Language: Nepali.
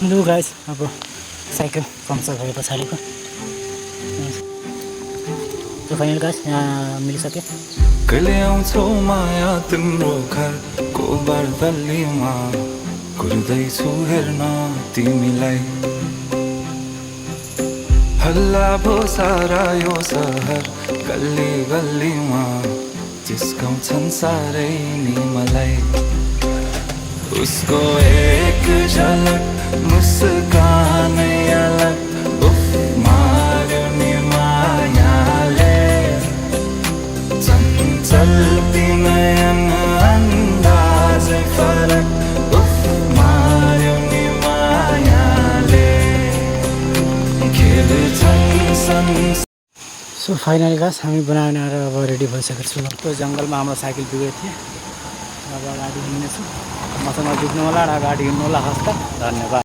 लु गाइस अब साइकल पङ्चर भए पछाडिको त्यो फाइनल गाइस यहाँ मिलिसक्यो। कहिले आउँछौ माया तिम्रो घरको बारदलीमा कुर्दैछु हेर्न तिमीलाई। हल्ला भो सारा यो सहर गल्ली गल्लीमा जिस्काउँछन् साह्रै नि मलाई। उसको एक झलक मुस्कान अलग उफ मार्यो नि मायाले। चञ्चल्ती नयन अन्दाज फरक उफ मार्यो नि मायाले। खेल्छन् संसार। सो फाइनली गाइस हामी बनाएर अब रेडी भइसकेको छौँ। त्यो जङ्गलमा हाम्रो साइकल बिग्रेको थियो। अब गाडी हिँड्नेछु। मसँग जुट्नु होला र गाडी हिँड्नु होला। हस् त, धन्यवाद।